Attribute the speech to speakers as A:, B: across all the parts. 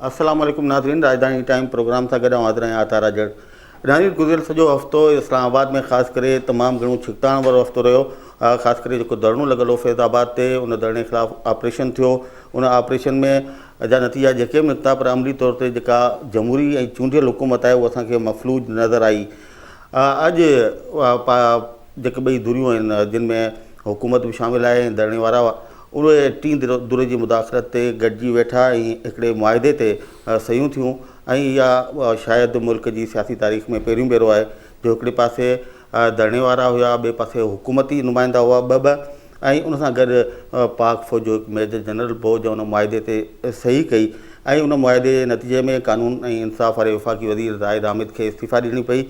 A: السلام عليڪم ناظرين راڄڌاني ٽائيم پروگرام سان گڏ آئون حاضر آهيان عطا راڄڙ ناظرين گذريل سڄو هفتو اسلام آباد ۾ خاص ڪري تمام گهڻو ڇڪتاڻ وارو هفتو رهيو خاص ڪري جيڪو ڌرڻو لڳل هو فيض آباد تي ان ڌرڻي خلاف آپريشن ٿيو ان آپريشن ۾ جا نتيجا جيڪي به نڪتا پر عملي طور تي جيڪا جمهوري ۽ چونڊيل حڪومت آهي اها اسان کي مفلوج نظر آئي اڄ جيڪي ٻئي ڌريون آهن جن ۾ حڪومت به شامل آهي ۽ ڌرڻي وارا اهي ٽين ڌر جي مداخلت تي گڏجي ويٺا ۽ هڪڙي معاهدي تي صحيحون ٿيون ۽ اها شايد ملڪ جي سياسي تاريخ ۾ پهريون ڀيرو آهي جو هڪڙي پاسي ڌرڻي وارا هيا ٻئي پاسي حڪومتي نمائندا هئا ٻه ٻه ۽ ان سان گڏ پاڪ فوج جو هڪ ميجر جنرل به هو جنهن ان معاهدي تي صحيح ڪئي ۽ ان معاهدي جي نتيجي ۾ قانون ۽ انصاف واري وفاقي وزير زاهد حامد کي استعيفيٰ ڏيڻي پئي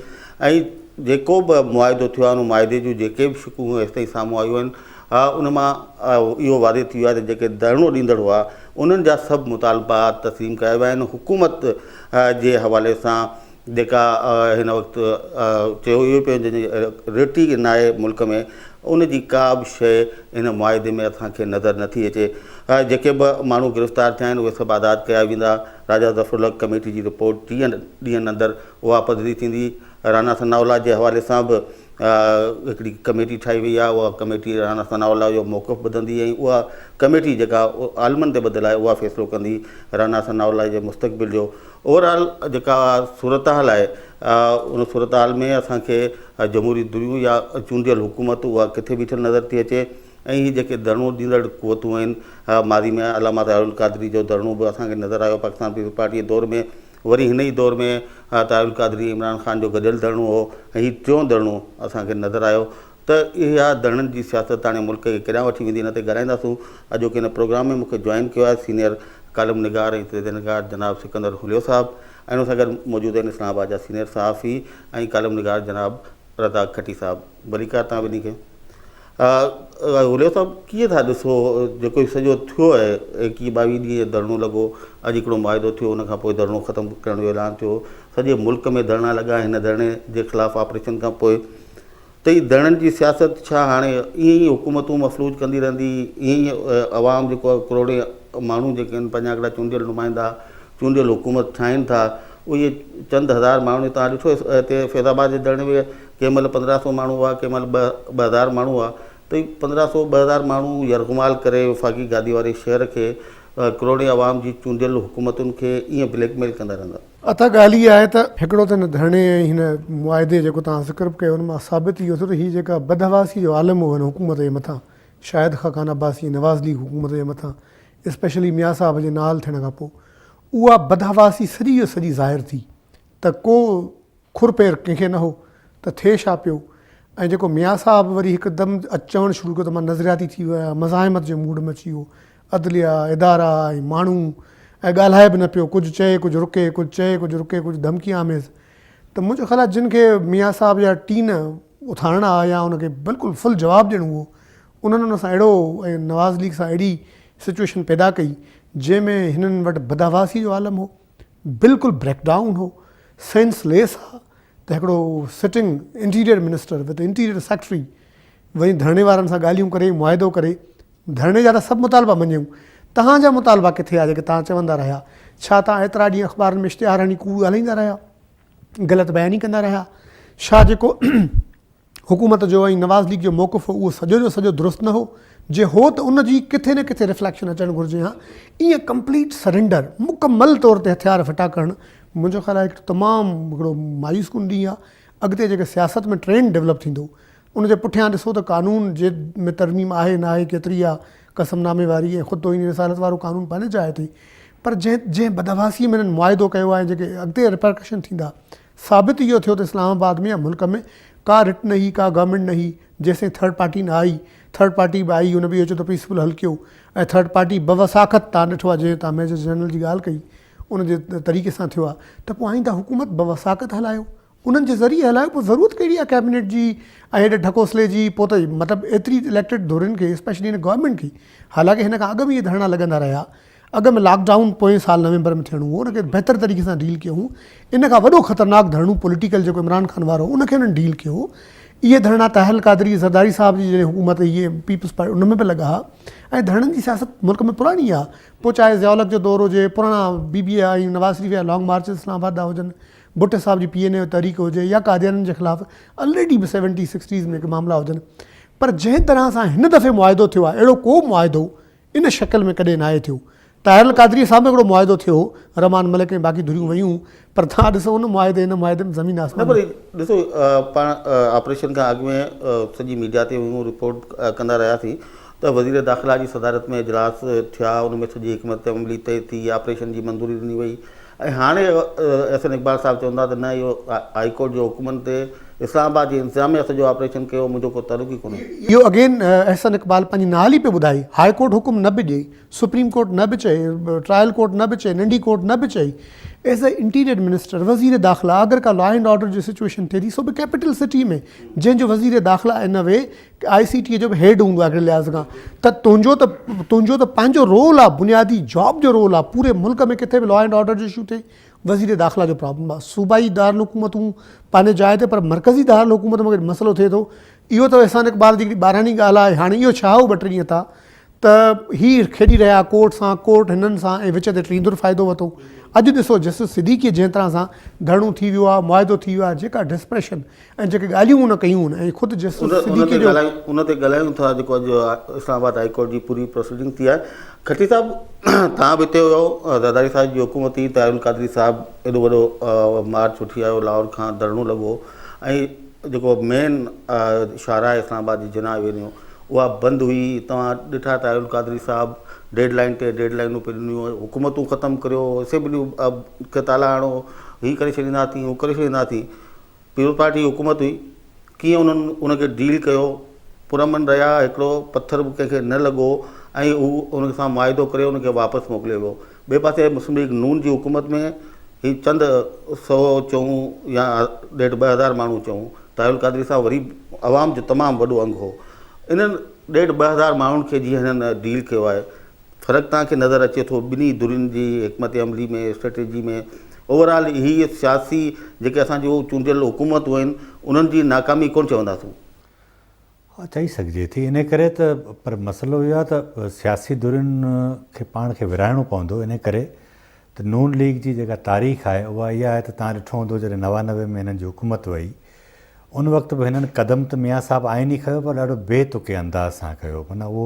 A: ۽ جيڪو به معاهدو ٿيو آهي ان معاهدي جون جيڪي به شقون هيستائين سامهون آيون آهن ان مان اهو واضح ٿي ويو آهي ته جيڪي ڌرڻو ڏيندڙ هئا انهن جا سڀ مطالبا تسليم ڪيا ويا آهن حڪومت جي حوالي سان جيڪا هن وقت چيو اهو پيو وڃي ريٽي ناهي ملڪ ۾ ان جي ڪا به شيء هن معاهدي ۾ اسان کي نظر نٿي اچي جيڪي به ماڻهو گرفتار ٿيا آهن اهي سڀ آزاد ڪيا ويندا راجا ظفر الحق ڪميٽي جي رپورٽ ٽيهن ڏينهن اندر اها پڌري ٿيندي رانا ثناء الله جي حوالي سان به هڪڙي ڪميٽي ٺاهي وئي آهي اها ڪميٽي رانا ثناء الله جو موقف ٻڌندي ۽ اها ڪميٽي جيڪا عالمن تي ٻڌل آهي اها فيصلو ڪندي رانا ثناء الله جي مستقبل جو اوور آل جيڪا صورتحال آهي ان صورتحال ۾ اسان کي جمهوري ڌريون يا چونڊيل حڪومت اها ڪٿي بيٺل نظر ٿي اچي ۽ هي جيڪي ڌرڻو ڏيندڙ قوتون آهن ماضي ۾ علامه طاهر القادري جو ڌرڻو به اسان کي نظر آيو پاڪستان پيپلز پارٽي جي دور ۾ وري هن ئي دور ۾ طاهر القادري عمران خان جو گڏيل ڌرڻو هو ۽ هي ٽيون ڌرڻو اسان کي نظر آيو ته اها ڌرڻن جي سياست هاڻي ملڪ کي ڪيڏانهن وٺي ويندي ان تي ڳالهائينداسون. اڄوڪي هن پروگرام ۾ مون کي جوائن ڪيو آهي سينيئر ڪالم نگار ۽ تجزيه نگار جناب سڪندر هليو صاحب ۽ ان سان گڏ موجود آهن اسلام آباد جا سينيئر صحافي ۽ ڪالم نگار جناب رزاق کٽي صاحب. ڀليڪار توهان ٻنهي کي. هليو صاحب ڪيئن ٿا ڏسو جيڪو هي سڄو ٿيو آهي ايڪيهه ٻاويهه ڏينهن ڌرڻو لڳو اڄ هڪڙو معاهدو ٿيو ان کان پوء ڌرڻو ختم ڪرڻ جو اعلان ٿيو سڄي ملڪ ۾ ڌرڻا لڳا هن ڌرڻي جي خلاف آپريشن کان پوء ته هي ڌرڻن جي سياست ڇا هاڻي ائين ئي حڪومتون مفلوج ڪندي رهندي، ائين ئي عوام جيڪو آهي ڪروڙين ماڻهو جيڪي آهن پنهنجا هڪڙا چونڊيل نمائندا چونڊيل حڪومت ٺاهين ٿا اهي چند هزار ماڻهو توهان ڏٺو هتي فيض آباد جي ڌرڻي ۾ ڪنهن مهل پندرهن سو ماڻهو هئا ڪنهن مهل 2000 ماڻهو هئا ته هي پندرهن سو 2000 ماڻهو يرغمال ڪري وفاقي گادي واري شهر کي ڪروڙين عوام جي چونڊيل حڪومتن کي ائين بليڪ ميل ڪندا رهندا.
B: اها ڳالهه اها آهي ته هڪڙو ته هن ڌرڻي ۽ هن معاهدي جيڪو توهان ذڪر به ڪيو ان مان ثابت اهو ٿيو ته هي جيڪا بدحواسي جو عالم هو هن حڪومت جي مٿان شاهد خاقان عباسي ۽ نواز ليگ حڪومت جي مٿان اسپيشلي ميان صاحب جي نااهل ٿيڻ کان پوء اها بدحواسي سڄي جو سڄي ظاهر ٿي ته ڪو کر پير ڪنهن کي نه هو ته ٿئي ڇا پيو ۽ جيڪو ميان صاحب وري هڪدم چوڻ شروع ڪيو ته مان نظرياتي ٿي ويو آهيان مزاحمت جي موڊ ۾ اچي ويو عدليه، ادارا ۽ ماڻهو ۽ ڳالهائي به نه پيو، ڪجهه چئي ڪجهه رڪي، ڪجهه چئي ڪجهه رڪي، ڪجهه ڌمڪي آميز ته منهنجو خيال آهي جن کي ميان صاحب جا ٽين اٿارڻا ها يا ان کي بلڪل فل جواب ڏيڻو هو انهن ان سان اهڙو ۽ نواز ليگ سان اهڙي سچوئيشن پيدا ڪئي جنهن ۾ هنن وٽ بدحواسي جو عالم هو بلڪل بريڪ ڊائون هو سينس ليس ها ته هڪڙو sitting interior minister with interior secretary وڃي ڌرڻي وارن سان ڳالهيون ڪري معاهدو ڪري ڌرڻي جا ته سڀ مطالبا مڃيائون، توهان جا مطالبا ڪٿي آ جيڪي توهان چوندا رهيا؟ ڇا توهان ايترا ڏينهن اخبارن ۾ اشتهار هڻي ڪوڙ ڳالهائيندا رهيا؟ غلط بياني ڪندا رهيا؟ ڇا جيڪو حڪومت جو ۽ نواز ليگ جو موقف هو اهو سڄو جو سڄو درست نه هو؟ جي هو ته ان جي ڪٿي نه ڪٿي رفليڪشن اچڻ گهرجي ها. ايئن ڪمپليٽ سرينڊر، مڪمل طور تي هٿيار ڦٽا ڪرڻ منهنجو خيال آهي هڪ تمام هڪڙو مايوس ڪن ڏينهن آ. اڳتي جيڪي سياست ۾ ٽرينڊ ڊولپ ٿيندو ان جي پٺيان ڏسو ته قانون جي ۾ ترميم آهي ناهي ڪيتري آ قسم نامي واري ۽ خود توهين رسالت وارو قانون پنهنجي جاء تي پر جنهن جنهن بدحواسي ۾ هنن معاهدو ڪيو آهي جيڪي اڳتي ريپرڪشن ٿيندا ثابت اهو ٿيو ته اسلام آباد ۾ يا ملڪ ۾ ڪا رٽ نه هئي ڪا گورنمينٽ نه هئي جيسين ٿرڊ پارٽي نه آئي ٿرڊ پارٽي به آئي ان به اهو چيو ته پيسفل حل ڪيو ۽ ٿرڊ پارٽي بوساخت تان ڏٺو آهي جنهن تان ميجر جنرل جي ڳالهه ڪئي ان جي طريقي سان ٿيو آهي ته پوء آئنده حڪومت بوساخت هلايو انهن جي ذريعي هلايو پوء ضرورت ڪهڙي آهي ڪيبنيٽ جي ۽ هيڏي ڍڪوسلي جي پوء ته مطلب ايتري اليڪٽيڊ ڌرين کي اسپيشلي هن گورنمينٽ کي حالانڪه هن کان اڳ ۾ اهي ڌرڻا لڳندا رهيا اڳ ۾ لاڪ ڊائون پوئين سال نومبر ۾ ٿيڻو هو ان کي بهتر طريقي سان ڊيل ڪيو هو ان کان وڏو خطرناڪ ڌرڻو پوليٽيڪل جيڪو عمران خان وارو هو ان کي انهن ڊيل ڪيو هو اهي ڌرڻا طاهر القادري زرداري صاحب جي جڏهن حڪومت هئي پيپلز پارٽي ان ۾ به لڳا ها ۽ ڌرڻن جي سياست ملڪ ۾ پراڻي آهي پوء چاهي ضياء الحق جو دور هجي پراڻا بي بي ۽ نواز شريف جا لانگ مارچ اسلام آباد ڏانهن هجن ڀٽي صاحب جي پي اين اي تحريڪ هجي يا قاديانين جي خلاف الريڊي به سيونٽي سڪسٽيز ۾ معاملا هجن پر جنهن طرح سان هن دفعي معاهدو ٿيو آهي اهڙو ڪو معاهدو ان شڪل ۾ ڪڏهن ناهي ٿيو. طاهر القادريء سان به هڪڙو معاهدو ٿيو هو، رحمان ملڪ ۽ باقي ڌريون ويون، پر توهان ڏسو ان معاهدي هن معاهدي ۾ زمين
A: نه
B: آسمان
A: پر
B: جو.
A: ڏسو پاڻ آپريشن کان اڳ ۾ سڄي ميڊيا تي هيون رپورٽ ڪندا رهياسين ته وزير داخلا جي صدارت ۾ اجلاس ٿيا ان ۾ سڄي حڪمت عملي طئي ٿي آپريشن جي منظوري ڏني وئي ۽ هاڻي احسن اقبال صاحب چون ٿا ته نه اهو هائي ڪورٽ جي حڪمن تي اسلام آباد جي انتظاميه سڄو آپريشن ڪيو منهنجو ڪو تعلق ئي ڪونهي.
B: اهو اگين احسن اقبال پنهنجي نااهلي پيو ٻڌائي، هاء ڪورٽ حڪم نه به ڏئي، سپريم ڪورٽ نه به چئي، ٽرائل ڪورٽ نه به چئي، ننڍي ڪورٽ نه به چئي، ايز اي انٽيريئر منسٽر، وزير داخلا، اگر ڪا لا اينڊ آرڊر جي سچوئيشن ٿئي ٿي سو به ڪيپيٽل سٽي ۾ جنهن جو وزير داخلا ان وي آء سي ٽي جو به هيڊ هوندو آهي هڪڙي لحاظ کان ته تنهنجو ته تنهنجو ته پنهنجو رول آهي بنيادي جاب جو رول آهي پوري ملڪ ۾ ڪٿي به لا اينڊ آرڊر جو اشو ٿئي وزير داخلا جو پرابلم آهي صوبائي دارالحڪومتون پنهنجي جاء تي پر مرڪزي دارالحڪومت ۾ مسئلو ٿئي ٿو اهو ته احسان اقبال جي هڪڙي ٻاراڻي ڳالهه آهي هاڻي اهو ڇا هو ٻه ٽي ڏينهن ٿا ته هي کيڏي رهيا ڪورٽ سان ڪورٽ هنن سان ۽ وچ تي ٽين ڌر فائدو ورتو. اڄ ڏسو جسٽس صديقيء جنهن طرح سان ڌرڻو ٿي ويو آهي، معاهدو ٿي ويو آهي، جيڪا ڊسپريشن ۽ جيڪي ڳالهيون هن ڪيون آهن ۽ خود جسٽس
A: ان تي
B: صديقيء جو.
A: ڳالهايون ان تي ڳالهايون ٿا جيڪو اڄ اسلام آباد هائي ڪورٽ جي پوري پروسيڊنگ ٿي آهي. کٽي صاحب توهان به اتي هيو زرداري صاحب جي حڪومت هئي طاهر القادري صاحب ايڏو وڏو مارچ وٺي آيو لاهور کان ڌرڻو لڳو ۽ جيڪو مين شاهراهه اسلام آباد جي جناح ايونيو اها بند هئي، توهان ڏٺا ته القادري صاحب ڊيڊ لائين تي ڊيڊ لائينون پئي ڏنيون، حڪومتون ختم ڪريو، اسيمبليون کي تالا هڻو، هي ڪري ڇڏينداسين، هو ڪري ڇڏينداسين. پيپلز پارٽي جي حڪومت هئي، ڪيئن انهن ان کي ڊيل ڪيو، پرامن رهيا، هڪڙو پٿر به ڪنهن کي نه لڳو ۽ هو ان سان معاهدو ڪري ان کي واپس موڪليو ويو. ٻئي پاسي مسلم ليگ نون جي حڪومت ۾ هي چند سئو چئون يا ڏيڍ 2000 ماڻهو چئون، طاهر القادري صاحب وري عوام جو تمام وڏو انگ هو. انهن ڏيڍ 2000 ماڻهن کي جيئن هنن ڊيل ڪيو آهي، فرق توهان کي نظر اچي ٿو ٻنهي ڌرين جي حڪمت عملي ۾ اسٽريٽجي ۾ اوور آل هي سياسي جيڪي اسان جون چونڊيل حڪومتون آهن انهن جي ناڪامي ڪونه چونداسون.
C: ها چئي سگهجي ٿي انهي ڪري ته پر مسئلو اهو آهي ته سياسي ڌرين کي پاڻ کي ورهائڻو پوندو انهي ڪري ته نون ليگ جي جيڪا تاريخ آهي اها اها آهي ته توهان ڏٺو هوندو جڏهن 99 ۾ هنن جي حڪومت وئي ان وقت به هنن قدم ته ميان صاحب آئيني کنيو پر ڏاڍو بي تڪي انداز سان کنيو معنيٰ اهو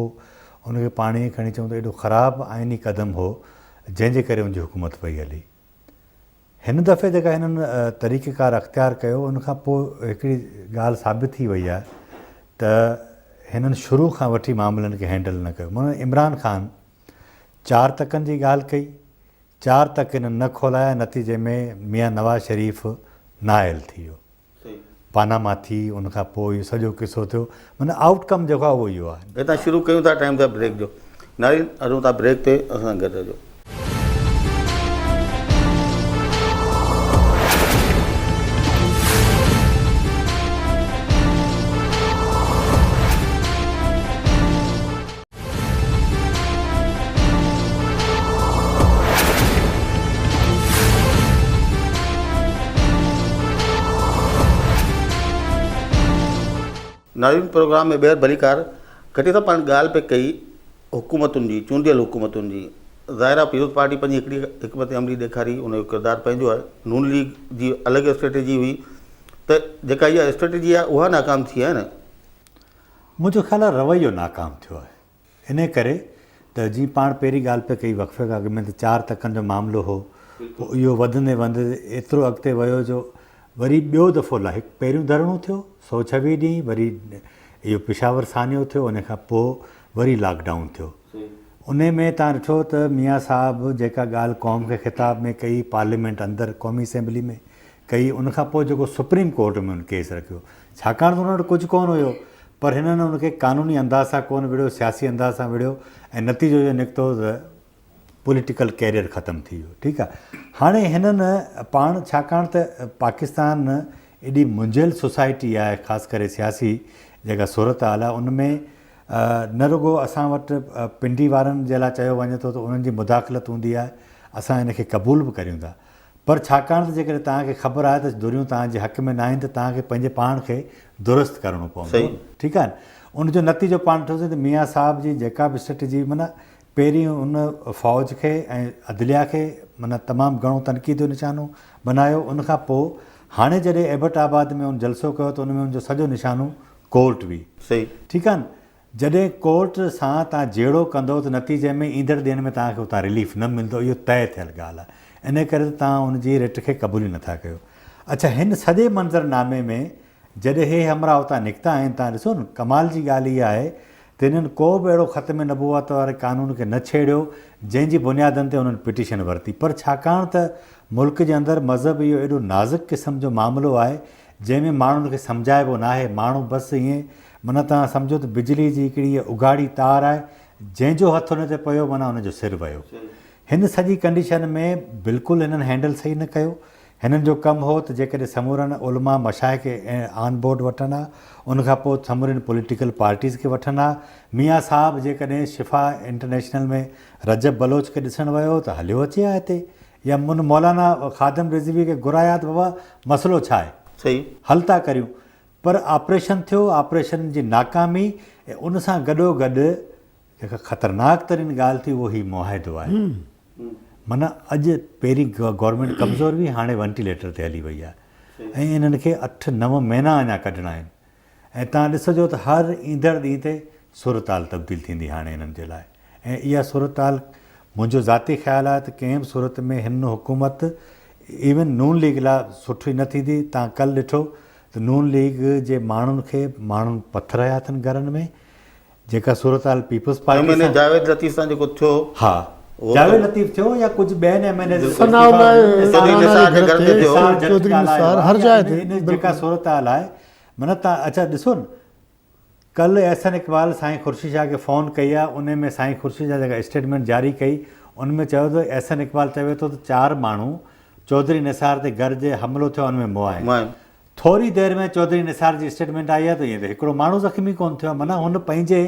C: ان کي پاڻ ائين کڻي چئون ته ايڏو خراب آئيني قدم هو جنهن جي ڪري ان جي حڪومت وئي هلي. هن دفعي جيڪا هنن طريقه ڪار اختيار ڪيو ان کان پوء هڪڙي ڳالهه ثابت ٿي وئي آهي ته هنن شروع کان وٺي معاملن کي هينڊل نه ڪيو. معنيٰ عمران خان چار تڪن جي ڳالهه ڪئي، چار تڪ هنن نه کولايا نتيجي ۾ ميان نواز شريف نااهل ٿي ويو. پاناما ٿي ان کان پوء اهو سڄو قصو ٿيو معنيٰ آئوٽ ڪم جيڪو آهي اهو اهو آهي.
A: هتان شروع ڪيون ٿا ٽائيم ٿيو آهي بريڪ جو نارين هلون ٿا بريڪ تي اسان سان گڏ رهجو. ناظرين پروگرام ۾ ٻيهر ڀليڪار کٽي صاحب پاڻ ڳالهه پئي ڪئي حڪومتن جي چونڊيل حڪومتن جي ظاهر آهي پيپلز پارٽي پنهنجي هڪڙي حڪمت عملي ڏيکاري ان جو ڪردار پنهنجو آهي نون ليگ جي الڳ اسٽريٽجي هئي ته جيڪا اها اسٽريٽجي آهي اها ناڪام ٿي آهي نه.
C: منهنجو خيال آهي رويو ناڪام ٿيو آهي انهيء ڪري ته جيئن پاڻ پهرين ڳالهه پئي ڪئي وقفي کان اڳ ۾ ته چار تڪن جو معاملو هو پوء اهو وڌندي وڌندي ايترو اڳتي ويو جو وري ٻيو دفعو لا هڪ پهريون ڌرڻو ٿيو 126 ڏينهن وري اهو پشاور سانحو ٿيو ان کان پوء وري لاڪ ڊائون ٿيو انهي ۾ تان ڏٺو ته ميان صاحب جيڪا ڳالهه قوم کي خطاب ۾ ڪئي پارليامينٽ اندر قومي اسيمبلي ۾ ڪئي ان کان پوء جيڪو سپريم ڪورٽ ۾ ان ڪيس رکيو ڇاڪاڻ ته ان وٽ ڪجهه ڪونه هيو پر هنن ان کي قانوني انداز سان ڪونه وڙهيو سياسي انداز سان وڙهيو ۽ نتيجو اهو نڪتو ته پوليٽيڪل ڪيريئر ختم ٿي ويو ٺيڪ آهي هاڻي هنن پاڻ ڇاڪاڻ ته پاڪستان ايڏي منجهيل سوسائٽي آهي خاص ڪري سياسي جيڪا صورتحال آهي ان ۾ نه رڳو اسان وٽ پنڊي وارن جي لاء چيو وڃي ٿو ته انهن جي مداخلت هوندي آهي اسان ان کي قبول به ڪريون ٿا. پر ڇاڪاڻ ته جيڪڏهن توهان کي خبر آهي ته ڌريون توهان جي حق ۾ ناهن ته توهان کي پنهنجي پاڻ کي درست ڪرڻو پوندو. ٺيڪ آهي نه؟ ان جو نتيجو پاڻ ڏٺوسين ته ميان صاحب جي جيڪا به اسٽريٽجي معنيٰ پهرين ان فوج کي ۽ عدليه کي معنيٰ تمام گهڻو تنقيد جو نشانو بنايو ان کان پوء هاڻي جڏهن ايبٽ آباد ۾ ان جلسو ڪيو ته ان ۾ ان جو سڄو نشانو ڪورٽ هئي. ٺيڪ آهي نه؟ جڏهن ڪورٽ سان توهان جهيڙو ڪندؤ ته نتيجي ۾ ايندڙ ڏينهن ۾ توهان کي اتان رليف نه ملندو اهو طئي ٿيل ڳالهه آهي انهي ڪري ته توهان ان جي رٽ کي قبول ئي نٿا ڪيو. اڇا هن سڄي منظر نامي ۾ جڏهن هي همراهه اتان نڪتا آهن توهان ڏسو نه ڪمال جي ڳالهه اها آهي ته هنن ڪو به اهڙو ختم نبوت واري قانون کي نه ڇيڙيو جنهن جي بنيادن تي انهن پٽيشن ورتي پر ڇاڪاڻ ته ملڪ جي اندر مذهب اهو ايڏو نازڪ قسم جو معاملو آهي جنهن ۾ ماڻهن کي سمجهائبو ناهي ماڻهو بس ائين معنيٰ توهان سمجهو ته بجلي جي هڪڙي هيء اگهاڙي تار آهي، جنهن جو هٿ ان تي پيو معنيٰ ان جو سر ويو. هن سڄي ڪنڊيشن ۾ بلڪل هنن هينڊل صحيح نه ڪيو. هنن جو ڪم هو ته جيڪڏهن سمورن علماء مشائخ کي آن بورڊ وٺن ها، ان کان پوء سمورين پوليٽيڪل پارٽيز کي وٺن ها. ميان صاحب جيڪڏهن شفا انٽرنيشنل ۾ رجب بلوچ کي ڏسڻ ويو هو ته هليو اچي ها هتي يا من مولانا خادم رضوي کي گهرائي ها ته بابا مسئلو ڇا آهي؟ حل ٿا ڪريون. پر آپريشن ٿيو، آپريشن جي ناڪامي ۽ ان سان گڏو گڏ جيڪا خطرناڪ ترين ڳالهه ٿي اهو هي معاهدو آهي. معنيٰ اڄ پهرين گورنمينٽ ڪمزور هئي هاڻي ونٽيليٽر تي هلي وئي آهي ۽ انهن کي اٺ نو مهينا اڃا ڪڍڻا آهن ۽ توهان ڏسجو ته هر ايندڙ ڏينهن تي صورتحال تبديل ٿيندي هاڻي انهن جي لاء ۽ اها صورتحال منهنجو ذاتي خيال آهي ته ڪنهن به صورت ۾ هن حڪومت ايون نون ليگ لاء سٺي نه ٿيندي توهان ڪل ڏٺو ته نون ليگ جي ماڻهن کي ماڻهن پٿر هنيا اٿن گهرن ۾ جيڪا صورتحال پيپلز پارٽي
A: ايم اين اي جاويد لطيف سان جيڪو ٿيو
C: ها جاويد لطيف ٿيو يا ڪجهه ٻين ايم اين ايز
B: ثناء الله گهر تي ٿيو چوڌري نثار هر جاء تي
C: جيڪا صورتحال آهي معنيٰ تان اڇا ڏسو نه ڪل احسن اقبال سائين خورشيد شاهه کي فون ڪئي آهي ان ۾ سائين خورشيد شاهه جيڪا اسٽيٽمينٽ جاري ڪئي ان ۾ چيو ته احسن اقبال چوي ٿو ته چار ماڻهو چوڌري نثار تي گهر جي حملو ٿيو ان ۾ مئا آهن. ٿوري دير ۾ چوڌري نثار جي اسٽيٽمينٽ آئي آهي ته ائين ته هڪڙو ماڻهو زخمي ڪونه ٿيو آهي معنيٰ هن پنهنجي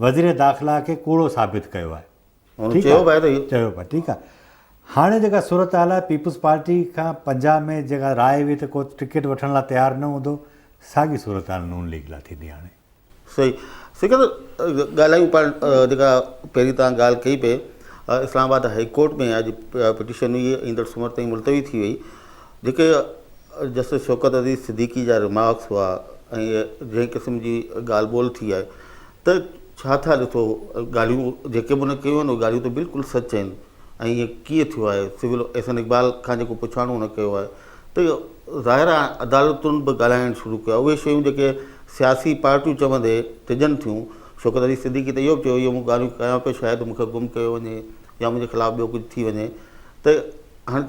C: وزير داخلا کي ڪوڙو ثابت ڪيو آهي.
A: هن چيو به آهي ته
C: چيو به ٺيڪ آهي. هاڻي جيڪا صورتحال آهي پيپلز پارٽي کان پنجاب ۾ جيڪا راء هئي ته ڪو ٽڪيٽ وٺڻ لاء تيار نه هوندو ساڳي صورتحال نون ليگ لاء ٿيندي هاڻي.
A: صحيح سڪندر ڳالهايون پاڻ جيڪا پهرين توهان ڳالهه ڪئي پئي اسلام آباد هائي ڪورٽ ۾ اڄ پٽيشن هئي ايندڙ سومر تائين ملتوي ٿي وئي جيڪي جسٽس شوڪت عزيز صديقي جا ريمارڪس هئا ۽ جنهن قسم جي ڳالهه ٻولهه ٿي آهي ته ڇا ٿا ڏسو ڳالهيون جيڪي به هن ڪيون آهن اهي ڳالهيون ته بلڪل سچ آهن ۽ ائين ڪيئن ٿيو آهي سول احسن اقبال کان جيڪو پڇاڻو هن ڪيو آهي ته ظاهر آهي عدالتن به ڳالهائڻ شروع ڪيو آهي اهي شيون جيڪي سياسي پارٽيون چوندي ڊڄن ٿيون شوڪت علي صديقي ته اهو به چيو اهو مون ڳالهيون ڪيان پيو شايد مون کي گم ڪيو وڃي يا منهنجي خلاف ٻيو ڪجهه ٿي وڃي ته هاڻي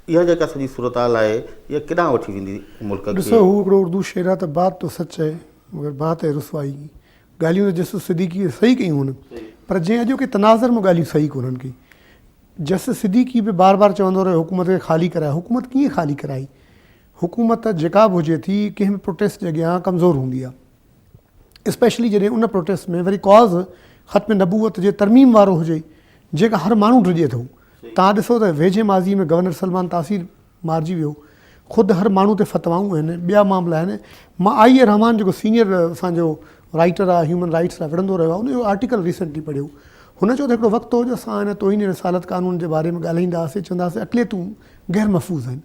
A: اها جيڪا سڄي صورتحال آهي اها ڪيڏانهن وٺي ويندي ملڪ کي؟
B: ڏسو هو هڪڙو اردو شعر آهي ته بات تو سچ هي مگر بات هي رسوائي ڪي ڳالهيون ته جسٽس صديقي صحيح ڪيون هن پر جنهن اڄوڪي تناظر ۾ ڳالهيون صحيح ڪونهن ڪئي جسٽس صديقي به بار بار چوندو رهيو حڪومت کي خالي ڪرايو حڪومت ڪيئن خالي ڪرائي حڪومت جيڪا به هجي ٿي ڪنهن به پروٽيسٽ جي اڳيان ڪمزور هوندي آهي اسپيشلي جڏهن ان پروٽيسٽ ۾ وري ڪاز ختم نبوت جي ترميم وارو هجي جنهن کان هر ماڻهو ڊڄي ٿو توهان ڏسو ته ويجهي ماضي ۾ گورنر سلمان تاثير مارجي ويو خود هر ماڻهو تي فتوائون آهن ٻيا معاملا آهن مان آئي اي رحمان جيڪو سينيئر اسان جو رائيٽر آهي هيومن رائيٽس لاء وڙهندو رهيو آهي ان جو آرٽيڪل ريسينٽلي پڙهيو هن چيو ته هڪڙو وقت هو جو اسان هن توهين رسالت قانون جي باري ۾ ڳالهائيندا هئاسين چوندا هئاسين اقليتون غير محفوظ آهن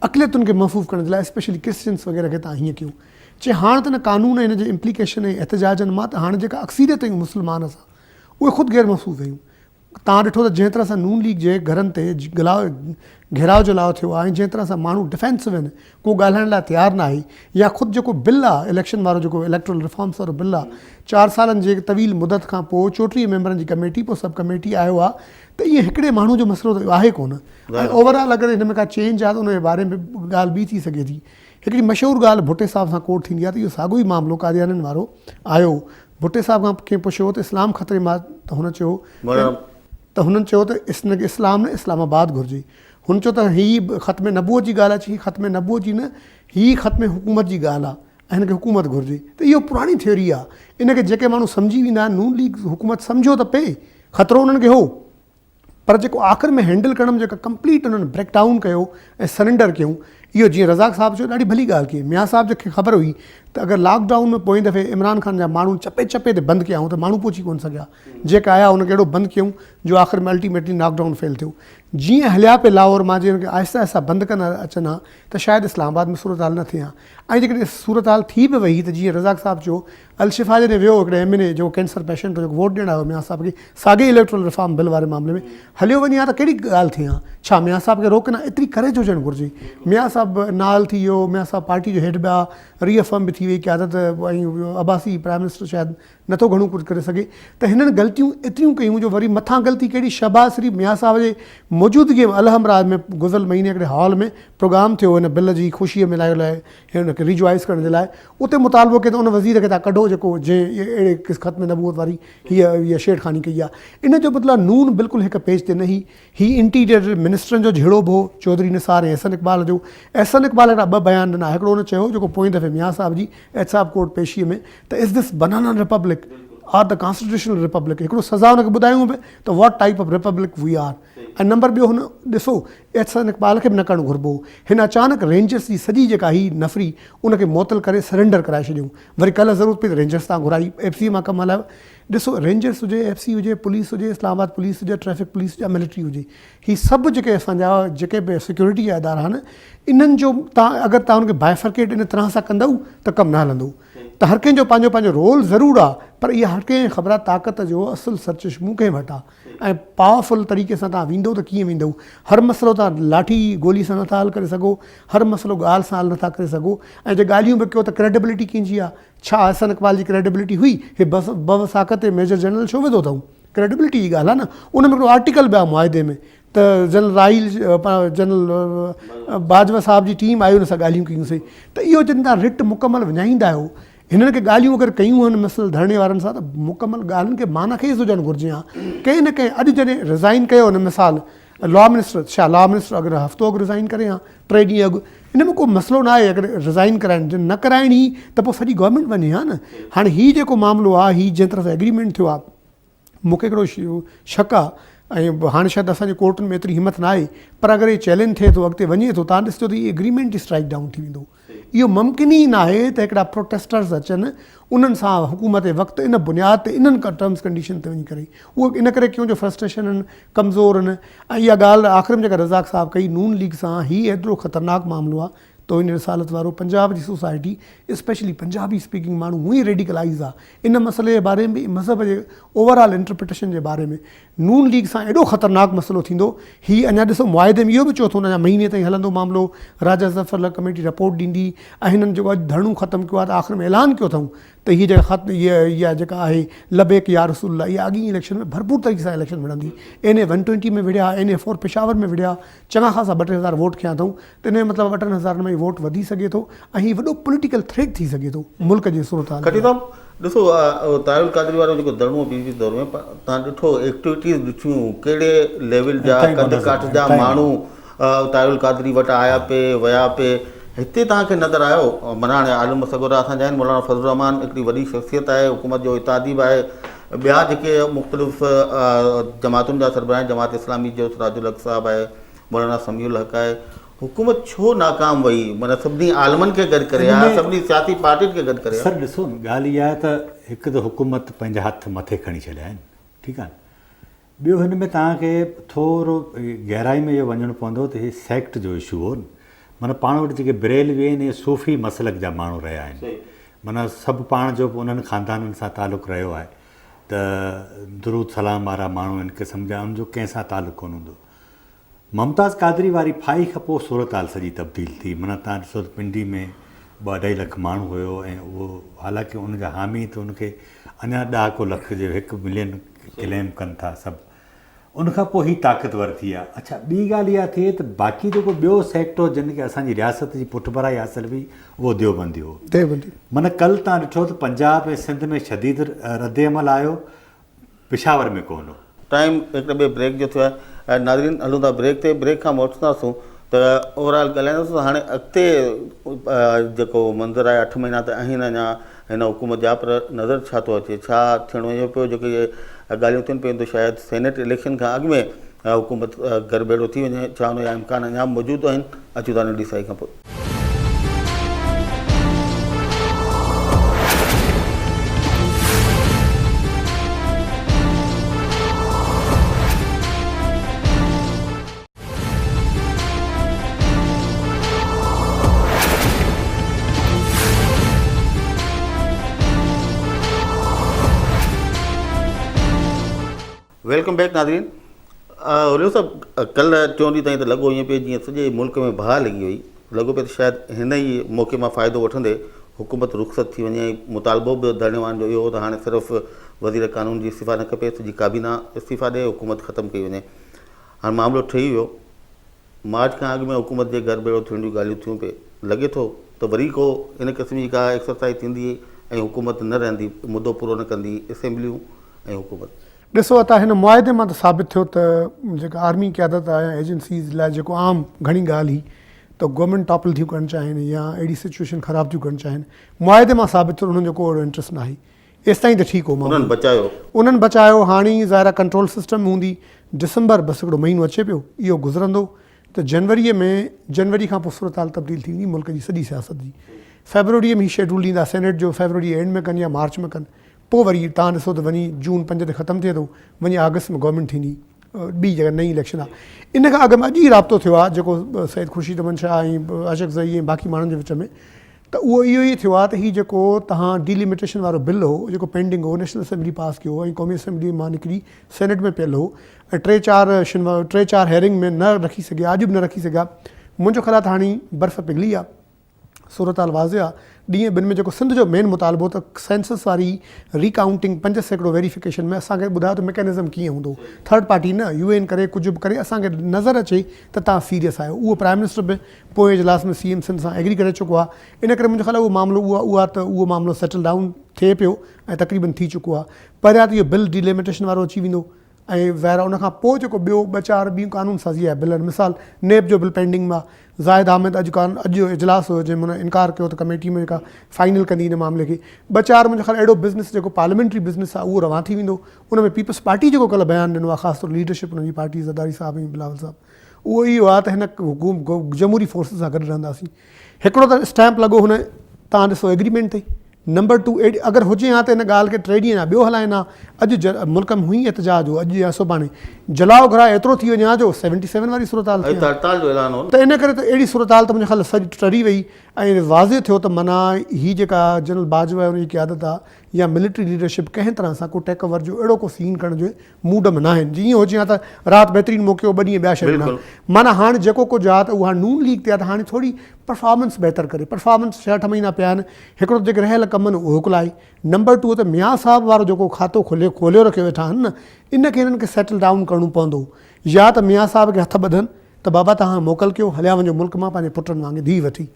B: اقليتن کي محفوظ ڪرڻ جي لاء اسپيشلي ڪرسچنس وغيره کي تان هيئن ڪيو چي هاڻ ته هن قانون ۽ هن جي امپليڪيشن ۽ احتجاجن مان ته هاڻ جيڪا اڪثريت آهيون مسلمان اسان اهي خود غير محفوظ آهيون توهان ڏٺو ته جنهن طرح سان نون ليگ جي گهرن تي گهيراء جلاء ٿيو آهي ۽ جنهن طرح سان ماڻهو ڊفينسو آهن ڪو ڳالهائڻ لاء تيار ناهي يا خود جيڪو بل آهي اليڪشن وارو جيڪو اليڪٽرل ريفارمس وارو بل آهي چار سالن جي طويل مدت کان پوء 34 ميمبرن جي ڪميٽي پوء سب ڪميٽي آيو آهي ته ائين هڪڙي ماڻهو جو مسئلو ته اهو آهي ڪونه ۽ اوور آل اگر هن ۾ ڪا چينج آهي ته ان جي باري ۾ به ڳالهه ٻي ٿي سگهي ٿي. هڪڙي مشهور ڳالهه ڀٽي صاحب سان ڪوٽ ٿيندي آهي ته اهو ساڳيو ئي معاملو قاديانين وارو آيو. ڀٽي صاحب کان ڪنهن پڇيو ته اسلام خطري مان آهي ته هن چيو ته هنن چيو ته هن کي اسلام نه اسلام آباد گهرجي. هن چيو ته هي ختم نبوت جي ڳالهه آهي، هي ختم نبوت جي نه هي ختم حڪومت جي ڳالهه آهي ۽ هن کي حڪومت گهرجي ته اهو پراڻي ٿيوري آهي. ان کي جيڪي ماڻهو سمجهي ويندا آهن نون ليگ حڪومت سمجهيو ته پئي خطرو انهن کي هو. پر جيڪو آخر ۾ هينڊل ڪرڻ ۾ جيڪا ڪمپليٽ انهن بريڪ ڊائون ڪيو ۽ سرينڊر ڪيون اهو جيئن رزاق صاحب چيو ڏاڍي ڀلي ڳالهه ڪئي ميان صاحب کي خبر هئي ته اگر لاڪ ڊائون ۾ پوئين دفعي عمران خان جا ماڻهو چپي چپي تي بند ڪيائون ته ماڻهو پهچي ڪونه سگهيا جيڪا آيا ان کي اهڙو بند ڪيون جو آخر ۾ الٽيميٽلي ناڪ ڊائون فيل ٿيو جيئن هليا پئي لاهور مان جي ان کي آهستي آهستي بند ڪندا اچن ها ته شايد اسلام آباد ۾ صورتحال نه ٿئي ها ۽ جيڪڏهن صورتحال ٿي به وئي ته جيئن رزاق صاحب چيو الشفا جڏهن ويو هڪڙي ايم اين اي جيڪو ڪينسر پيشنٽ هو جيڪو ووٽ ڏيڻ آيو ميان صاحب کي ساڳئي اليڪٽرل ريفارم بل واري معاملي ۾ هليو وڃي ها ته ڪهڙي ڳالهه ٿئي ها ڇا ميان صاحب کي روڪن ها ايتري ڪريج هجڻ گهرجي ميان صاحب نااهل ٿي ويو ميان صاحب پارٽي جو هيڊ به آ ري افرم به ٿي وئي قيادت ۽ عباسي پرائم منسٽر شايد نٿو گهڻو ڪجهه ڪري سگهي ته هنن غلطيون ايتريون ڪيون جو وري مٿان غلطي ڪهڙي شهباز شريف ميان صاحب جي موجودگي ۾ الحمرا ۾ گذريل مهيني هڪڙي هال ۾ پروگرام ٿيو هن بل جي خوشي ۾ لاء هن کي ريجوائس ڪرڻ جي لاء اتي مطالبو ڪيو ته ان وزير کي تان ڪڍو جيڪو جنهن اهڙي قسم ختم نبوت واري هيء هيء شيڙ خاني ڪئي آهي. ان جو مطلب نون بلڪل هڪ پيج تي نه هئي. هي انٽيريئر منسٽرن جو جهيڙو به هو، چوڌري نثار ۽ احسن اقبال جو. احسن اقبال هڪڙا ٻه بيان ڏنا، هڪڙو هن چيو جيڪو پوئين دفعي ميان صاحب جي احتساب ڪورٽ پيشيء ۾ ته is this banana republic or the constitutional republic هڪڙو سزا هن کي ٻڌايون به ته what type of republic we are ۽ number ٻيو هن ڏسو احسن اقبال کي به نه ڪرڻ گهربو هو. هن اچانڪ رينجرس جي سڄي جيڪا هئي نفري ان کي معطل ڪري سرينڊر ڪرائي ڇڏيائون. وري ڪلهه ضرورت پئي ته رينجرس تان گهرائي ايف سي مان ڪم هلايو. ڏسو رينجرس هجي، ايف سي هجي، پوليس هجي، اسلام آباد پوليس هجي، ٽريفڪ پوليس هجي يا ملٽري هجي هي سڀ جيڪي اسان جا جيڪي به سيڪيورٽي جا ادارا آهن انهن جو تان اگر تان ان کي بائفرڪيٽ ان طرح سان ڪندؤ ته ڪم نه هلندو ته هر ڪنهن جو پنهنجو پنهنجو رول ضرور آهي پر اها هر ڪنهن کي خبر آهي طاقت جو اصل سرچشمو ڪنهن وٽ آهي. ۽ پاورفل طريقي سان توهان ويندو ته ڪيئن ويندو؟ هر مسئلو توهان لاٺي گولي سان نٿا حل ڪري سگهو، هر مسئلو ڳالهه سان حل نٿا ڪري سگهو ۽ جي ڳالهيون به ڪيو ته ڪريڊبلٽي ڪنهن جي آهي؟ ڇا احسن اقبال جي ڪريڊبلٽي هئي؟ هي بس بوثاقت ميجر جنرل ڇو وڌو اٿئون؟ ڪريڊبلٽي جي ڳالهه آهي نه. ان ۾ هڪڙو آرٽيڪل به آهي معاهدي ۾ ته جنرل راحيل جنرل باجوه صاحب جي ٽيم آئي ان سان ڳالهيون ڪيون سين ته اهو جڏهن توهان رٽ مڪمل وڃائيندا آهيو هنن کي ڳالهيون اگر ڪيون هن مثل ڌرڻي وارن سان ته مڪمل ڳالهين کي معنيٰ خيز هجڻ گهرجي ها ڪنهن نه ڪنهن اڄ جڏهن رزائن ڪيو هن مثال لا منسٽر ڇا لا منسٽر اگر هفتو اڳ رزائن ڪري ها ٽي ڏينهن اڳ ان ۾ ڪو مسئلو نه آهي اگر رزائن ڪرائڻ جي نه ڪرائڻي ته پوء سڄي گورنمينٽ وڃي ها نه هاڻي هي جيڪو معاملو آهي هي جنهن طرف ايگريمينٽ ٿيو آهي مون کي هڪڙو شڪ آ ۽ هاڻي شايد اسان جي ڪورٽن ۾ ايتري همت نه آهي پر اگر هي چئلينج ٿئي ٿو اڳتي وڃي ٿو تان ڏسجو ته هي ايگريمينٽ ئي اسٽرائيڪ ڊائون ٿي ويندو اهو ممڪن ئي ناهي ته هڪڙا پروٽيسٽرز اچن انهن سان حڪومت وقت ان بنياد تي انهن ٽرمز ڪنڊيشن تي وڃي ڪري اهو ان ڪري ڪيون جو فرسٽريشن آهن ڪمزور آهن ۽ اها ڳالهه آخر ۾ جيڪا رزاق صاحب ڪئي نون ليگ سان هي ايترو خطرناڪ معاملو آهي توهين رسالت وارو پنجاب جي سوسائٽي اسپيشلي پنجابي اسپيڪنگ ماڻهو هونئن ئي ريڊيڪلائيز آ ان مسئلي جي باري ۾ به مذهب جي اوور آل انٽرپريٽيشن جي باري ۾ نون ليگ سان ايڏو خطرناڪ مسئلو ٿيندو هي اڃا ڏسو معاهدي ۾ اهو به چيو اٿو اڃا مهيني تائين هلندو معاملو راجا ظفر الحق ڪميٽي رپورٽ ڏيندي ۽ هنن جيڪو اڄ ڌرڻو ختم ڪيو آ ته آخر ۾ اعلان ڪيو اٿئون ته هي جيڪا خط هي اها جيڪا آهي لبيڪ يا رسول الله اها اڳئين اليڪشن ۾ ڀرپور طريقي سان اليڪشن وڙهندي اين اي ون ٽوئنٽي ۾ وڙهيا اين اي فور پشاور ۾ وڙهيا چڱا خاصا ٻه ٽي هزار ووٽ کنيا اٿئون ته ان جو مطلب ٻه ٽن هزارن ۾ ووٽ وڌي سگهي ٿو ۽ هي وڏو پوليٽيڪل ٿريٽ ٿي سگهي ٿو ملڪ جي صورتحال
A: کٽي صاحب ڏسو طاهر القادري وارو جيڪو ڌرڻو پي پي دور ۾ تان ڏٺو ايڪٽيوٽيز ڏٺيون ڪهڙي ليول جا قد ڪاٺ جا ماڻهو طاهر القادري وٽ آيا پي ويا پي هتي توهان کي نظر آيو معنيٰ هاڻي عالم سڳورا اسان جا آهن مولانا فضل الرحمان هڪڙي وڏي شخصيت آهي حڪومت جو اتحادي به آهي ٻيا جيڪي مختلف جماعتن جا سربراهه آهن جماعت اسلامي جو سراج الحق صاحب آهي مولانا سميع الحق آهي حڪومت ڇو ناڪام وئي معنيٰ سڀني عالمن کي گڏ ڪري ها سڀني سياسي پارٽين کي گڏ ڪري ها.
C: سر ڏسو ڳالهه اها آهي ته هڪ ته حڪومت پنهنجا هٿ مٿي کڻي ڇڏيا آهن ٺيڪ آهي ٻيو هن ۾ توهان کي ٿورو گهرائي ۾ اهو وڃڻو پوندو ته هي سيڪٽ جو اشو هو نه معنيٰ پاڻ وٽ جيڪي بريلوي آهن اهي صوفي مسلڪ جا ماڻهو رهيا آهن معنيٰ سڀ پاڻ جو به انهن خاندانن سان تعلق رهيو آهي ته درود سلام وارا ماڻهو ان قسم جا ان جو ڪنهن سان تعلق ڪونه هوندو. ممتاز قادري واري ڦاهي کان پوء صورتحال سڄي تبديل ٿي معنيٰ تان ڏسو ته پنڊي ۾ ٻه اڍائي لک ماڻهو هيو ۽ اهو حالانڪه ان جا حامي ته ان کي اڃا ڏهاڪو لک جي هڪ ملين ڪليم ڪن ٿا سڀ ان کان پوء هي طاقتور ٿي ويا. اڇا ٻي ڳالهه اها ٿئي ته باقي جيڪو ٻيو سيڪٽ هو جن کي اسان جي رياست جي پٺڀرائي حاصل هئي اهو ديوبندي هو.
B: ديوبندي.
C: معنيٰ ڪل تان ڏٺو ته پنجاب ۽ سنڌ ۾ شديد ردعمل آيو پشاور ۾ ڪونه هو.
A: ٽائيم هڪ ٻئي بريڪ جو ٿيو آهي ناظرين هلون ٿا بريڪ تي بريڪ کان موٽنداسون ته اوور آل ڳالهائينداسون ته هاڻي اڳتي جيڪو منظر آهي اٺ مهينا ته آهن اڃا هن حڪومت جا پر نظر ڇا ٿو اچي ڇا ٿيڻ وڃي پيو جيڪي ڳالهيون ٿين پيون ته شايد سينيٽ اليڪشن کان اڳ ۾ حڪومت گهر ڀيڙو ٿي وڃي، ڇا ان جا امڪان اڃا به موجود آهن؟ اچون ٿا ننڍي سائي کان پوء. Welcome back ناظرين هريو صاحب ڪلهه ٽيون ڏينهن تائين ته لڳو ائين پئي جيئن سڄي ملڪ ۾ باهه لڳي وئي لڳو پئي ته شايد هن ئي موقعي مان فائدو وٺندي حڪومت رخصت ٿي وڃي ۽ مطالبو به ڌرڻي وارن جو اهو هو ته هاڻي صرف وزير قانون جي استعيفا نه کپي سڄي ڪابينا استعيفا ڏئي حڪومت ختم ڪئي وڃي هاڻي معاملو ٺهي ويو مارچ کان اڳ ۾ حڪومت جي گهر ڀيڙو ٿيڻ جون ڳالهيون ٿيون پئي لڳي ٿو ته وري ڪو ان قسم جي ڪا ايڪسرسائيز ٿيندي ۽ حڪومت نه رهندي مدو پورو نه ڪندي اسيمبليون ۽ حڪومت.
B: ڏسو عطا هن معاهدي مان ته ثابت ٿيو ته جيڪا آرمي قيادت آهي يا ايجنسيز لاء جيڪو عام گهڻي ڳالهه هئي ته گورنمينٽ ٽاپل ٿيون ڪرڻ چاهين يا اهڙي سچوئيشن خراب ٿيون ڪرڻ چاهين معاهدي مان ثابت ٿيو ته انهن جو ڪو اهڙو انٽرسٽ ناهي ايستائين ته ٺيڪ هو
A: معاملو. انهن بچايو.
B: انهن بچايو. هاڻي ظاهر آهي ڪنٽرول سسٽم ۾ هوندي. ڊسمبر بس هڪڙو مهينو اچي پيو. اهو گذرندو ته جنوريء ۾ جنوري کان پوء صورتحال تبديل ٿي ويندي ملڪ جي سڄي سياست جي. فيبروريء ۾ هي شيڊول ڏيندا سينيٽ جو فيبروري اينڊ ۾ ڪن يا مارچ ۾ ڪن. پوء وري توهان ڏسو ته وڃي جون پنج تي ختم ٿئي ٿو وڃي آگسٽ ۾ گورنمينٽ ٿيندي. ٻي جيڪا نئين اليڪشن آهي ان کان اڳ ۾ اڄ ئي رابطو ٿيو آهي جيڪو سيد خورشيد احمد شاهه ۽ اشرف زئي ۽ باقي ماڻهن جي وچ ۾ ته اهو اهو ئي ٿيو آهي ته هي جيڪو توهان ڊيلميٽيشن وارو بل هو جيڪو پينڊنگ هو نيشنل اسيمبلي پاس ڪيو هو ۽ قومي اسيمبلي مان نڪري سينيٽ ۾ پيل هو ۽ ٽي چار شنوا ٽي چار هيئرنگ ۾ نه رکي سگهيا اڄ به نه رکي سگهيا منهنجو خيال آهي ته هاڻي برف پگهلي آهي صورتحال واضح آهي ڏينهن ٻن ۾ جيڪو سنڌ جو مين مطالبو ته سينسس واري ريڪائونٽنگ 5% ويريفڪيشن ۾ اسان کي ٻڌايو ته ميڪانزم ڪيئن هوندو ٿرڊ پارٽي نه يو اين ڪري ڪجهه به ڪري اسان کي نظر اچي ته توهان سيريس آهيو اهو پرائم منسٽر به پوئين اجلاس ۾ سي ايم سنڌ سان ايگري ڪري چڪو آهي ان ڪري منهنجو خيال آهي اهو معاملو اهو اهو آهي ته اهو معاملو سيٽل ڊائون ٿئي پيو ۽ تقريبن ٿي چڪو آهي پهريان ته اهو بل ڊيليميٽيشن وارو اچي ويندو ۽ ظاهر آهي ان کان پوء جيڪو ٻيو ٻه چار ٻيون قانون سازي آهي بلن مثال نيب جو بل پينڊنگ ۾ آهي زاهد حامد اڄ ڪان اڄ اجلاس هيو جنهن ۾ هن انڪار ڪيو ته ڪميٽي ۾ جيڪا فائنل ڪندي ان معاملي کي ٻه چار منهنجو خيال اهڙو بزنس جيڪو پارليامينٽري بزنس آهي اهو روان ٿي ويندو ان ۾ پيپلز پارٽي جيڪو ڪلهه بيان ڏنو آهي خاص طور ليڊرشپ ان جي پارٽي زرداري صاحب ۽ بلاول صاحب اهو اهو آهي ته هن جمهوري فورسز سان گڏ رهنداسين. هڪڙو ته اسٽيمپ لڳو هن تان ڏسو ايگريمينٽ تي نمبر ٽو ايڊ اگر هجي ها ته هن ڳالهه کي ٽي ڏينهن اڃا ٻيو هلائين ها اڄ ملڪ ۾ هئي احتجاج هو اڄ يا سڀاڻي جلاء گهراء ايترو ٿي وڃي ها جو سيونٽي سيون واري صورتحال ٿئي ها
A: هڙتال جو اعلان هو
B: ته ان ڪري ته اهڙي صورتحال ته منهنجي خيال سڄ ٽري وئي ۽ واضح ٿيو ته معنيٰ هي جيڪا جنرل باجوه ۽ ان جي قيادت آهي يا ملٽري ليڊرشپ ڪنهن طرح سان ڪو ٽيڪ اوور جو اهڙو ڪو سين ڪرڻ جو موڊ ۾ ناهن جي ائين هجي ها ته رات بهترين موقعو ٻه ڏينهن ٻيا ڇڏين ها معنيٰ هاڻ جيڪو ڪجهه آهي ته اهو هاڻ نون ليگ تي آهي ته هاڻي ٿوري پرفارمنس بهتر ڪري پرفارمنس ڇهه اٺ مهينا پيا آهن هڪڙو ته جيڪي رهيل ڪم آهن اهو اڪلائي نمبر ٽو ته ميان صاحب وارو جيڪو کاتو کوليو کوليو رکيو ويٺا آهن نه ان کي هنن کي سيٽل ڊائون ڪرڻو پوندو يا ته ميان صاحب کي هٿ ٻڌن ته بابا توهان موڪل ڪيو هليا وڃو ملڪ مان پنهنجي پٽن وانگي ڌيء وٺي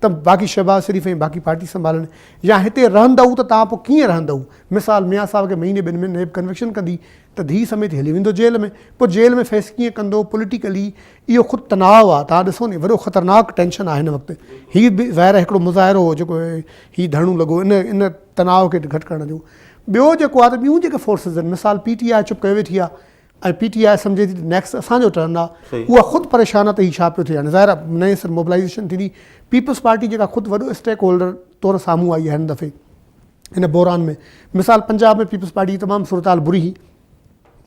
B: ته باقي شهباز شريف ۽ باقي پارٽي سنڀالن يا هتي رهندؤ ته توهان پوء ڪيئن رهندؤ؟ مثال ميان صاحب کي مهيني ٻن ۾ نيب ڪنوڪشن ڪندي ته ڌيء سميت هلي ويندو جيل ۾ پوء جيل ۾ فيس ڪيئن ڪندو پوليٽيڪلي اهو خود تناء آ توهان ڏسو ني وڏو خطرناڪ ٽينشن آ هن وقت هي به ظاهر آهي هڪڙو مظاهرو هو جيڪو هي ڌرڻو لڳو ان ان تناء کي گهٽ ڪرڻ جو ٻيو جيڪو آ ته ٻيون جيڪي فورسز آهن مثال پي ٽي آء چپ ڪيو ويٺي آ ۽ پي ٽي آء سمجهي ٿي ته نيڪسٽ اسان جو ٽرن آ اها خود پريشان آ ته هي ڇا پيو ٿئي هاڻي ظاهر آ نئين سر موبلائيزيشن ٿيندي پيپلز پارٽي جيڪا خود وڏو اسٽيڪ هولڊر طور سامهون آئي آهي هن دفعي هن بحران ۾ مثال پنجاب ۾ پيپلز پارٽي جي تمام صورتحال بري هئي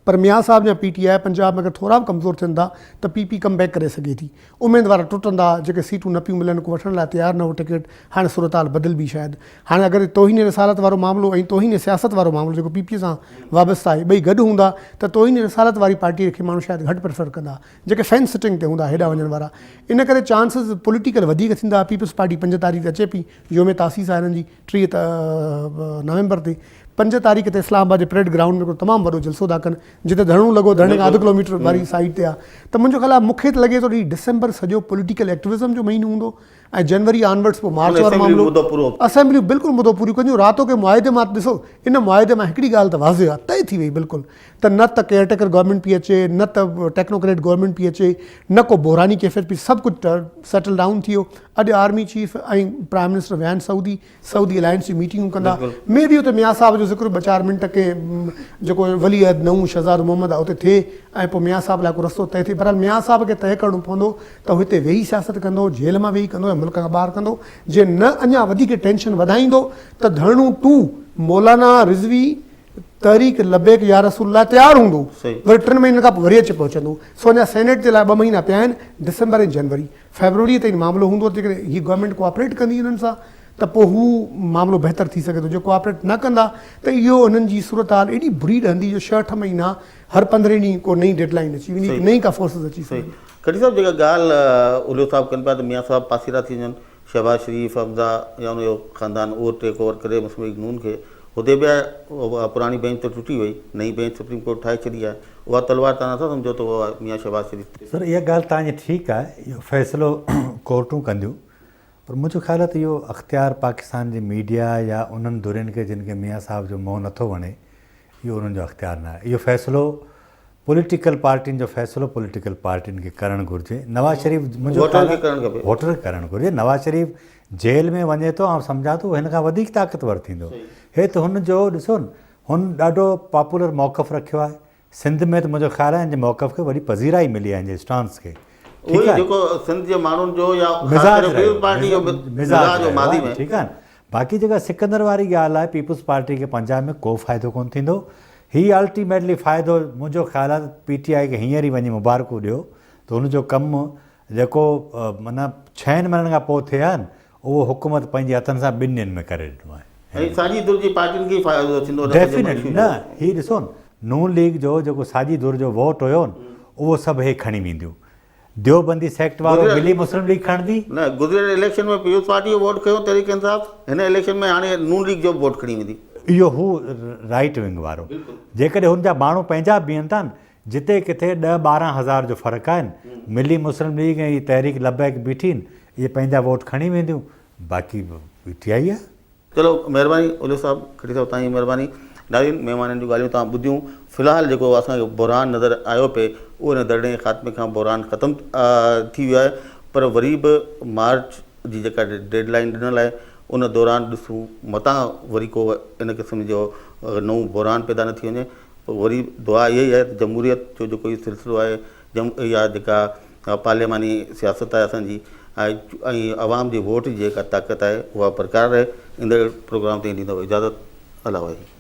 B: پر ميان صاحب يا پي ٽي آء پنجاب ۾ اگر ٿورا به ڪمزور ٿين ٿا ته پي پي ڪم بيڪ ڪري سگهي ٿي اميدوار ٽٽندا، جيڪي سيٽون نه پيون ملن، ڪو وٺڻ لاء تيار نه هو ٽڪيٽ، هاڻي صورتحال بدلبي شايد. هاڻي اگر توهين رسالت وارو معاملو ۽ توهين سياست وارو معاملو جيڪو پي پي سان وابسته آهي ٻئي گڏ هوندا ته توهين رسالت واري پارٽي کي ماڻهو شايد گهٽ پريفر ڪندا جيڪي فينس سٽنگ تي هوندا هيڏانهن وڃڻ وارا ان ڪري چانسز پوليٽيڪل وڌيڪ ٿيندا پيپلز پارٽي 5 تاريخ تي اچي پئي يوم تاسيس آهي هنن جي 30 نومبر تي 5 تاريخ تي اسلام آباد جي پريڊ گرائونڊ ۾ هڪڙو تمام وڏو جلسو ٿا ڪن جتي ڌرڻو لڳو ڌرڻي کان اڌ ڪلوميٽر واري سائيڊ تي آ ته منهنجو خيال آ مون کي ته لڳي ٿو ته هي ڊسمبر سڄو پوليٽيڪل ايڪٽوزم جو مهينو هوندو ۽ جنوري آنورڊس پوء مارچ وارو معاملو اسيمبليون بلڪل مدو پوريون ڪنديون. راتوڪي معاهدي مان ڏسو ان معاهدي مان هڪڙي ڳالهه ته واضح آهي طئي ٿي وئي بلڪل ته نه ته ڪيئر ٽيڪر گورنمينٽ پئي اچي نه ته ٽيڪنوڪريٽ گورنمينٽ پئي اچي نه ڪو بحراني ڪيفيت پئي سڀ ڪجهه سيٽل ڊائون ٿي ويو. اڄ آرمي چيف ۽ پرائم منسٽر ويا آهن سعودي سعودي الائنس جون ميٽنگون ڪندا. مي بي اتي ميان صاحب جو ذڪر ٻه چار منٽ ڪنهن جيڪو ولي عهد نئون شهزادو محمد آهي اتي ٿئي ۽ پوء ميان صاحب لاء ڪو رستو طئي ٿئي. بهرحال ميان صاحب کي طئي ڪرڻو پوندو ته هو هتي ويهي سياست ڪندو، جيل مان ويهي ڪندو يا ملڪ کان ٻاهر ڪندو. جي نه اڃا وڌيڪ ٽينشن وڌائيندو ته ڌرڻو ٽو مولانا رضوي تحريڪ لبيڪ يا رسول الله تيار هوندو وري ٽن مهينن کان پوء وري اچي پهچندو. سو اڃا سينيٽ جي لاء ٻه مهينا پيا آهن، ڊسمبر ۽ جنوري. فيبروريء تائين معاملو هوندو ته جيڪڏهن هي گورنمينٽ ڪوآپريٽ ڪندي انهن سان ته پوء هو معاملو بهتر ٿي سگهي ٿو جي ڪوآپريٽ نه ڪندا ته اهو انهن جي صورتحال ايڏي بري رهندي جو ڇهه اٺ مهينا هر پندرهين ڏينهن ڪو نئين ڊيڊ لائين اچي ويندي نئين ڪا فورسز اچي سگهندي.
A: کٽي صاحب جيڪا ڳالهه اوليو صاحب ڪن پيا ته ميان صاحب پاسيرا ٿي وڃن شهباز شريف حمزه يا ان جو خاندان اهو ٽيڪ اوور ڪري مسلم ليگ نون کي حديبيه پراڻي بينچ ته ٽٽي وئي نئين بينچ سپريم ڪورٽ ٺاهي ڇڏي آهي اها تلوار توهان نٿا سمجهو ته اها ميان شهباز شريف تي
C: سر اها ڳالهه توهان جي ٺيڪ آهي اهو فيصلو ڪورٽون ڪنديون پر منهنجو خيال آهي ته اهو اختيار پاڪستان جي ميڊيا يا انهن ڌرين کي جن کي ميان صاحب جو منهن نٿو وڻي اهو انهن جو اختيار نه آهي اهو فيصلو پوليٽيڪل پارٽين جو فيصلو پوليٽيڪل پارٽين کي ڪرڻ گهرجي نواز شريف منهنجو خيال آهي ووٽر کي ڪرڻ گهرجي نواز شريف جيل ۾ وڃي ٿو آئون سمجهان ٿو هن کان وڌيڪ طاقتور ٿيندو هي ته هن جو ڏسو هن ڏاڍو پاپولر موقف رکيو آهي سنڌ ۾ ته منهنجو خيال آهي هن جي موقف کي وڏي پذيرائي ملي آهي هن جي اسٽانس کي
A: ٺيڪ آهي جيڪو سنڌ جي ماڻهن جو يا خاص ڪري پيپلز پارٽي جو مزاج هو ماضي ۾
C: ٺيڪ آهي باقي جيڪا سڪندر واري ڳالهه آهي پيپلز پارٽي کي پنجاب ۾ ڪو فائدو ڪونه ٿيندو هي الٽيميٽلي فائدو منهنجو خيال آهي ته پي ٽي آء کي هينئر ئي وڃي مبارڪون ڏيو ته هن جو ڪم جيڪو معنيٰ ڇهن مهينن کان پوء ٿئي ها نه اهو حڪومت پنهنجي هٿن سان ٻن ڏينهن ۾ ڪري ڏنو آهي.
A: ۽ ساڄي ڌر جي پارٽين کي ئي فائدو ٿيندو ان سڄي
C: ڊيفينيٽلي نه هي ڏسو نه نون ليگ جو جيڪو ساڄي ڌر جو ووٽ هيو نه اهو سڀ هي کڻي وينديون ديوبندي سيڪٽ وارو ملي مسلم ليگ کڻندي.
A: نه گذريل اليڪشن ۾ پيپلز پارٽي جو ووٽ کنيو تحريڪ انصاف هن اليڪشن ۾ هاڻي نون ليگ جو به ووٽ کڻي ويندي.
C: اهو هو رائيٽ ونگ وارو جيڪڏهن هن جا ماڻهو پنهنجا به بيهن ٿا نه جتي ڪٿي ڏهه 12 هزار جو فرق آهي نه ملي مسلم ليگ ۽ هي تحريڪ لبيڪ بيٺي آهن اهي پنهنجا ووٽ کڻي وينديون باقي پي ٽي آئي آهي.
A: چلو مهرباني اوليو صاحب کٽي صاحب توهان جي مهرباني ناظرين مهمانن جون ڳالهيون توهان ٻڌيون في الحال جيڪو اسان کي بحران نظر آيو پئي اهو هن ڌرڻي جي خاتمي کان بحران ختم ٿي ويو آهي پر وري به مارچ جي جيڪا ڊيڊ لائين ڏنل آهي ان دوران ڏسون متان وري ڪو ان قسم جو نئون بحران پيدا نه ٿي وڃي وري دعا اها ئي آهي ته جمهوريت جو جيڪو هي سلسلو آهي اها جيڪا پارلياماني سياست آهي اسان جي ۽ عوام جي ووٽ جي جيڪا طاقت آهي اها برقرار رهي. ايندڙ پروگرام تائين ڏيندو اجازت الله واهي.